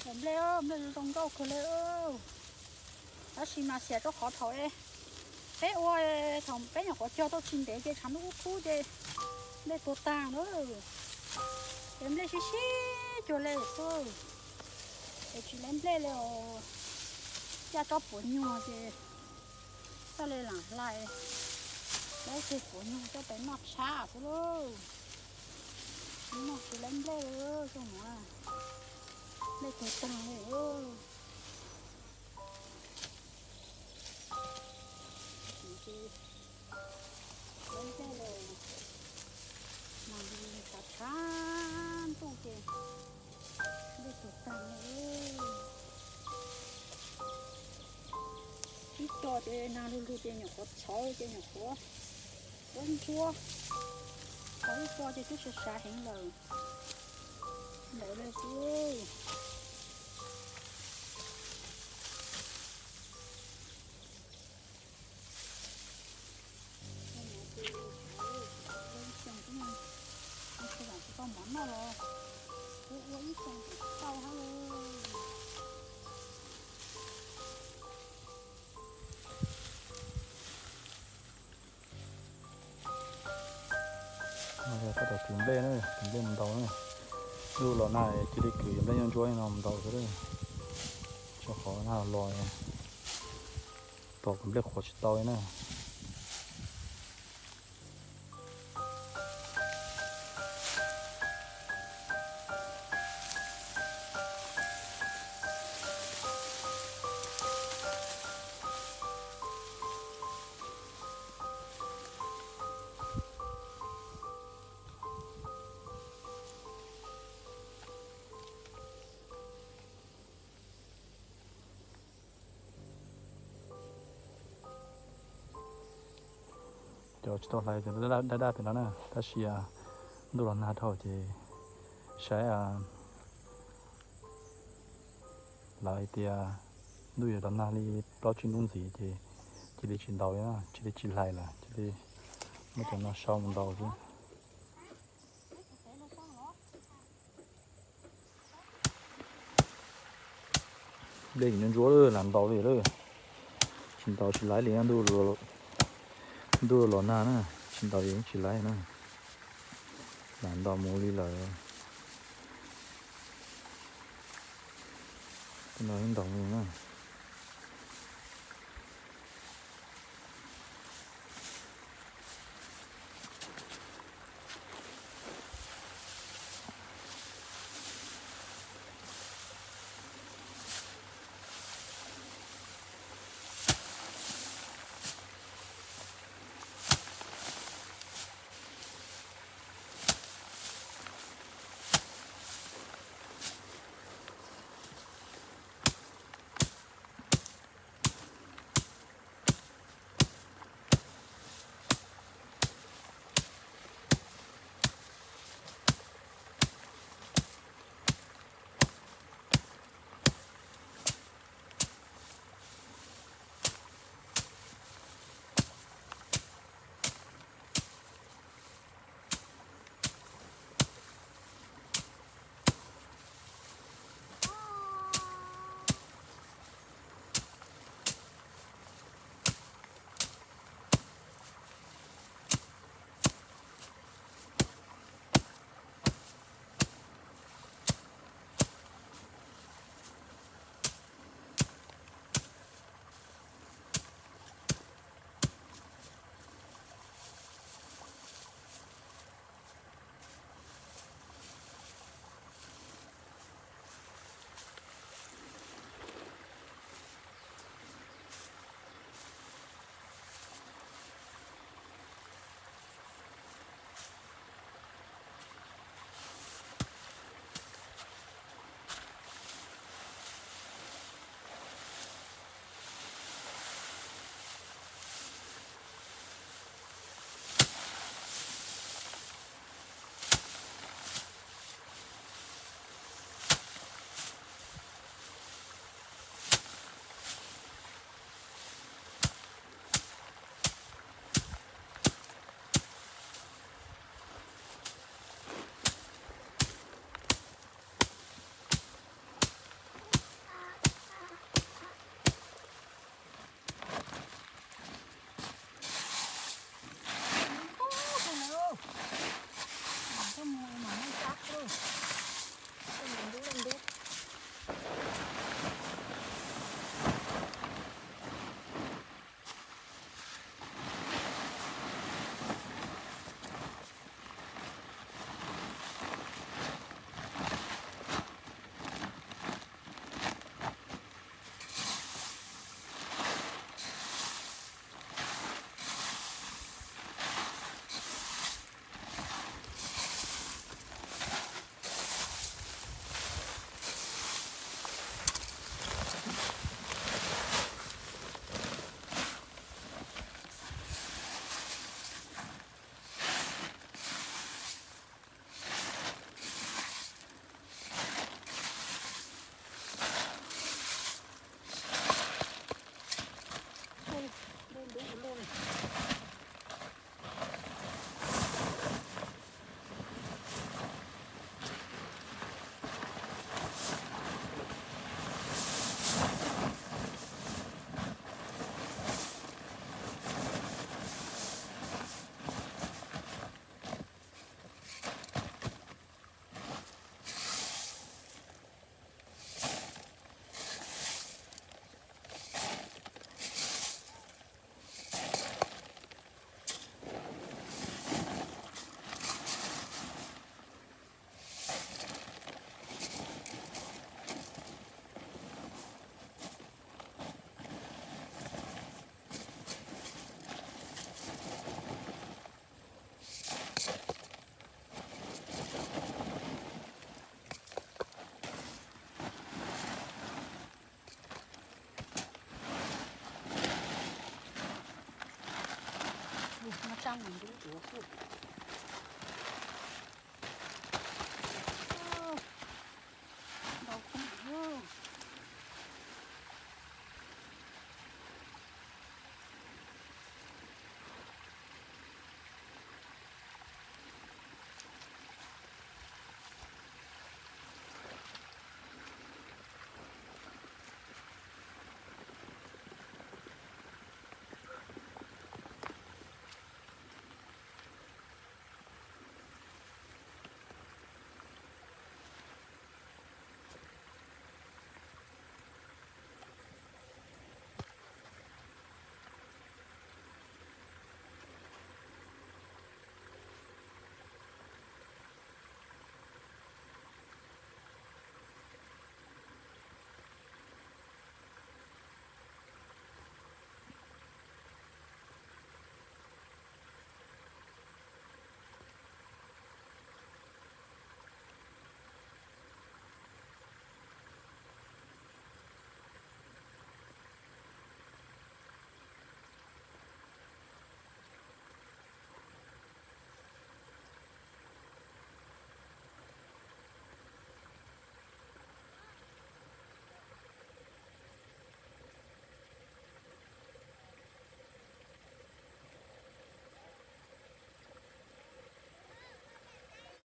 Nplej, nplej zoo nkauj kawg li. Tab sis mas xiam rau qhov thaum peb ua, thaum peb nyuam qhuav cog tau tsis ntev ces tshav ntuj kub kub ces nplej tuag tag lawm. Ces nplej sib sib cuag li xwb, es tsis lawv nplej li os. Caj tsob puav nyuag ces txoj li lam hlais, lawv ceg puav nyuag coj pes noj tshab xwb lauj. Noj tsis lawv nplej li, zoo nuav nplej tuag tag li. Lawv nplej los mas tshav tshav ntuj ces nplej tuag tag li. Ib co ces nag lug lug ces nyuam qhuav txhawv ces nyuam qhuav ntsuab ntsuab, ho ib co ces twb sab sab heev lawm. Ntawd li xwb. Ua ib xyoos tsis tau hab. Tab tom kwv nplej na, kwv nplej mus ntaus na. Ntuj los nag cia li kwv nplej nyuaj ntsuab no mus ntaus xwb. Tso qhov nag los tos kwv nplej qhuav tsis tau li na. Cov tsis tau hlais ces daj daj pem no na, tab sis ntuj los nag dhau ces saib, lawv hais tias ntuj yuav los nag li plaub tsib hnub ntxiv ces cia li tsis ntaus li, cia li tsis hlais lawm, cia li muab cov no sau mus ntaus xwb. Nplej ntsuab ntsuab lam ntaus li lawm, tsis ntaus tsis laiv li, ntuj los nag na, tsis ntaus yeej tsis laiv na. Lam ntaus mus li lawm. Ntaus li na. Ntub duav xwb. Ntau kub heev.